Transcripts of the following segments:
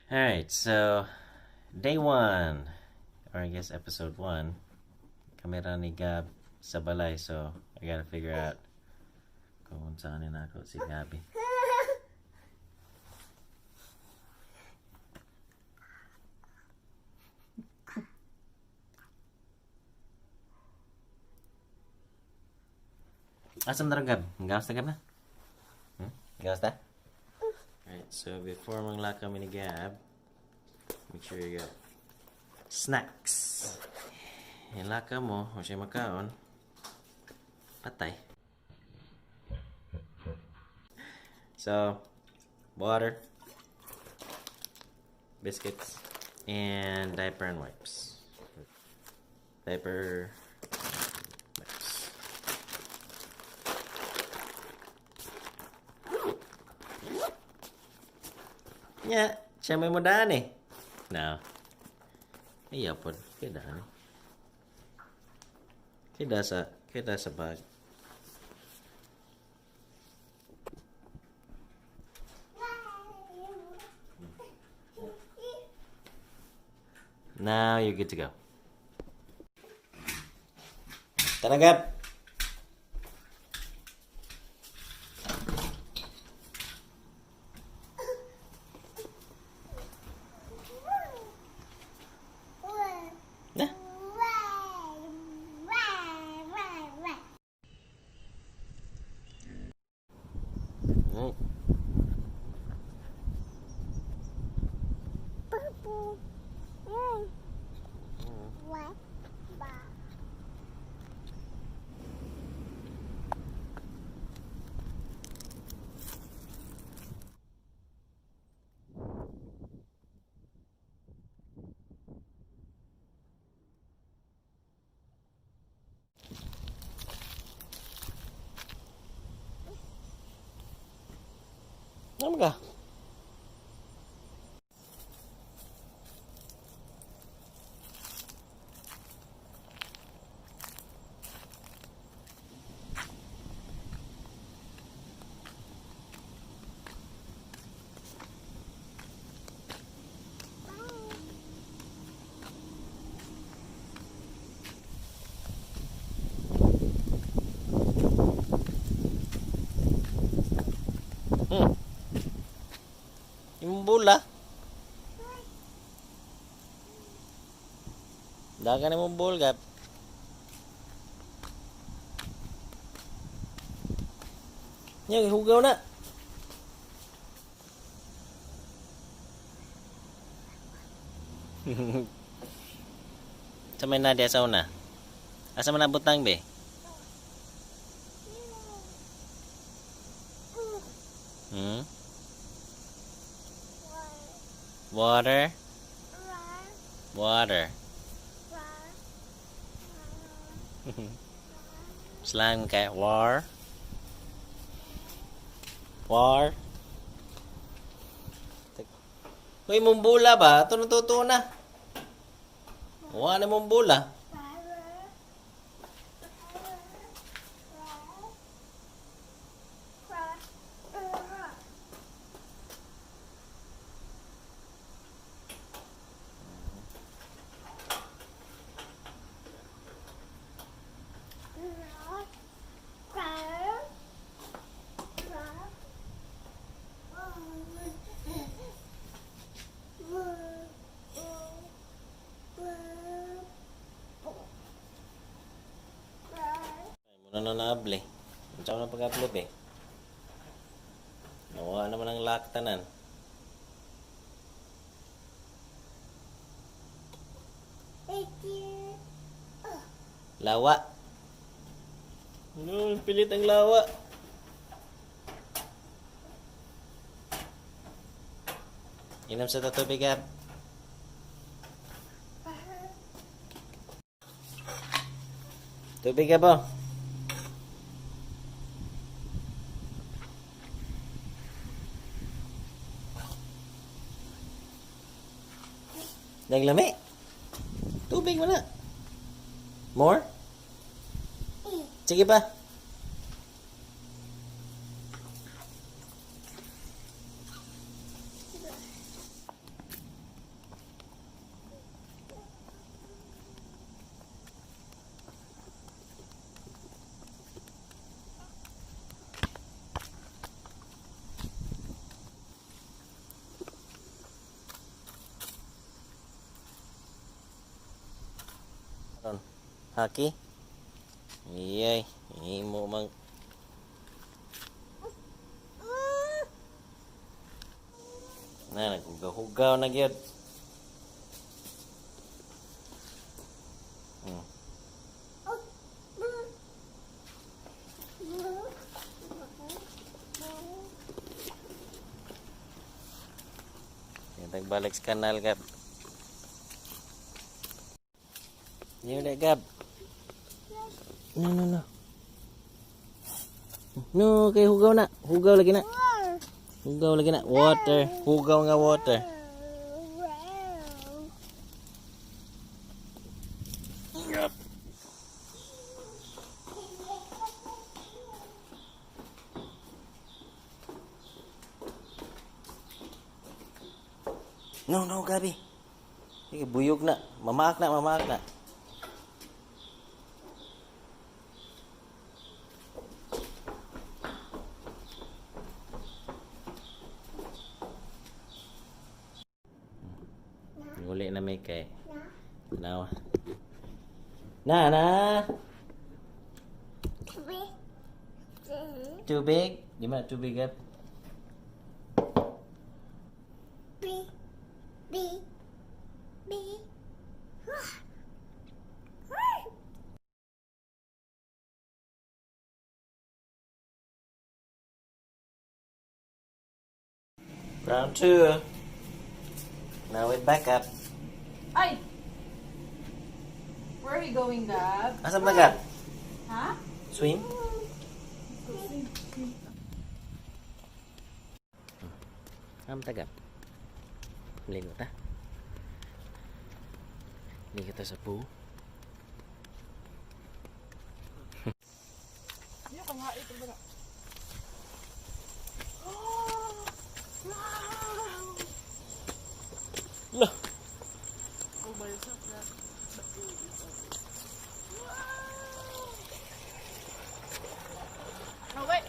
Alright, so day one, or I guess episode one, kami ra ni Gab sa balay, so I gotta figure out kung unsaon nako si Gabi. Asa man na Gab? Gawas na, Gab, na? Hmm? Gawas na? Alright, so before manglakaw kami ni Gab, make sure you got snacks. Ilaka mo, o siya makaon, patay. So, water, biscuits, and diaper and wipes. Diaper, wipes. Yeah, siya may mudaan eh. No. Iya po, kaya eh. Kaya sa bag. Now you're good to go. Tara, Gab! Na? Right. Purple. What? Ba. Ano ka? Yung bola. Dagan na mong ball, Gab. Yan, hugaw na. Sa may nadia sa una. Asa man nabutang be? Hmm? Water? Water. Slang kay war. War. Uy, mong bola ba? Ito natuto na. Wala na mong bola. Muna na naabli. Unsa man ang pag-upload eh? Nawa naman ang lock tanan. Lawa. No, pilit ang lawa. Inom sa tubig, Gab. Tubig ka po. Naglami. Tubig mo na. More? Sige pa. Hockey? Iyay, imo mang na naghugaw-hugaw na gyud. Nagbalik sa kanal, Gab. Yun na, Gab. No, no, no. No, kay hugaw na. Hugaw lagi na. Hugaw lagi na. Water. Hugaw nga water. Yep. No, no, Gabi. Sige, buyog na. Mamaak na, mamaak na. Uli na may kay. Tanawa. Na, na! Tubig? Di ba tubig, Gab? B B B. Round two. Now with backup. Ay! Where are we going, Gab? Asa ba, Gab? Ha? Swim? Am ta, Gab? Ligo ta. Ligo ta sa pool. Lah. Oh, wait.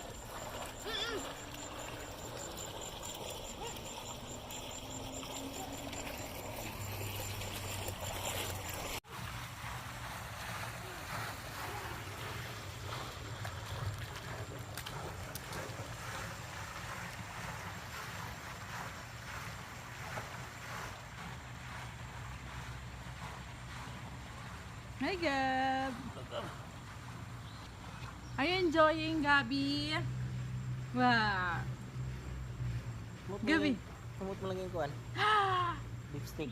Hi, Gab. Are you enjoying, Gabby? Wow. Gabi. Kumot mo lang yung kuan. Lipstick.